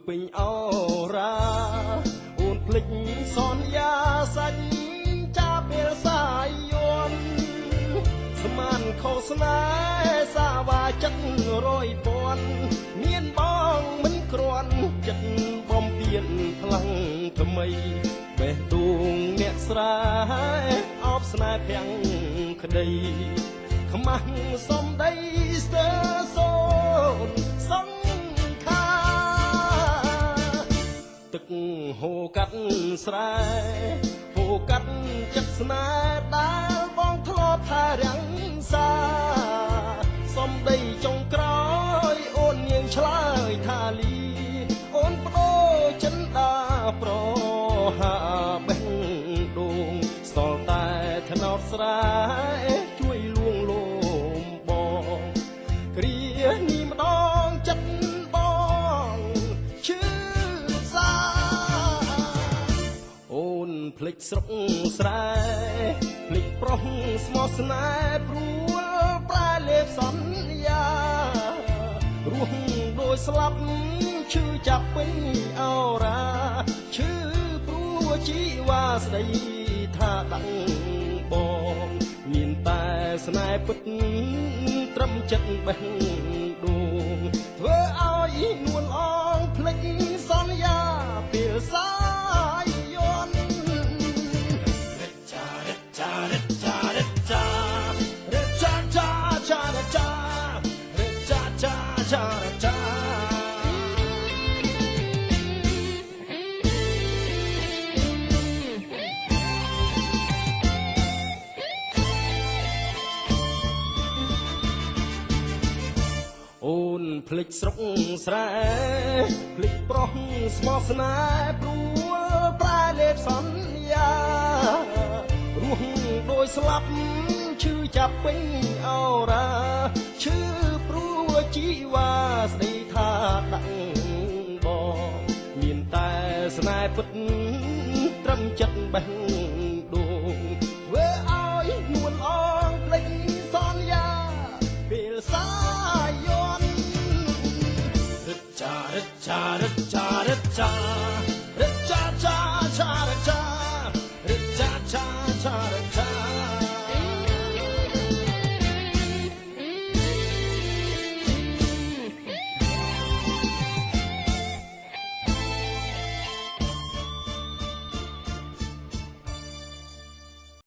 ពេញអរ៉ាអូនភ្លេចសន្យាសាច់ចាពេលសាយយន់ស្មានខុសស្នេហ៍សាវ៉ាចិត្តរយពាន់មានបងមិនគ្រាន់ចិត្តបំពេញផ្លាំងថ្មីបេះដូងអ្នកស្រែអោបស្នេហ៍ភាំងក្តីខ្មាស់សំដីស្ទើសូនសង្ខាទឹកហូរកាត់ស្រែហូរកាត់ចិត្តស្នេហ៍ដែលបងធ្លាប់ថែរាំងសាសំដីចុងក្រោយអូនញៀងឆ្លើយថាលីអូនបដូរចិនដាប្រហាបេះដូងសល់តែថ្នោតស្រែជួយលួងលោមបងគ្រានេះម្ដងចិត្តបងឈឺសាអូនភ្លេចស្រុកស្រែភ្លេចប្រុសស្មោះស្នេហ៍ព្រួលប្រែលេបសន្យារស់ដោយស្លាប់ឈឺចាប់ពេញអរ៉ាឈឺព្រោះជីវ៉ាស្ដីថាដាក់បងមានតែស្នេហ៍ពិតត្រឹមចិត្តបេះដូងធ្វើឲ្យនួនអងភ្លេចសន្យាពេលសាយយន់ចាចាចាចាចាចាចាចាចាចាចាចាអូនភ្លេចស្រុកស្រែភ្លេចប្រុសស្មោះស្នេហ៍ព្រួលប្រែលេបសន្យារស់ដោយស្លាប់ឈឺចាប់ពេញអរ៉ាឈឺព្រោះជីវ៉ាស្ដីថាដាក់បងមានតែស្នេហ៍ពិតត្រឹមចិត្តបេះដូងធ្វើឲ្យនួនអងភ្លេចសន្យាពេលសាយយន់ចាចាចាចា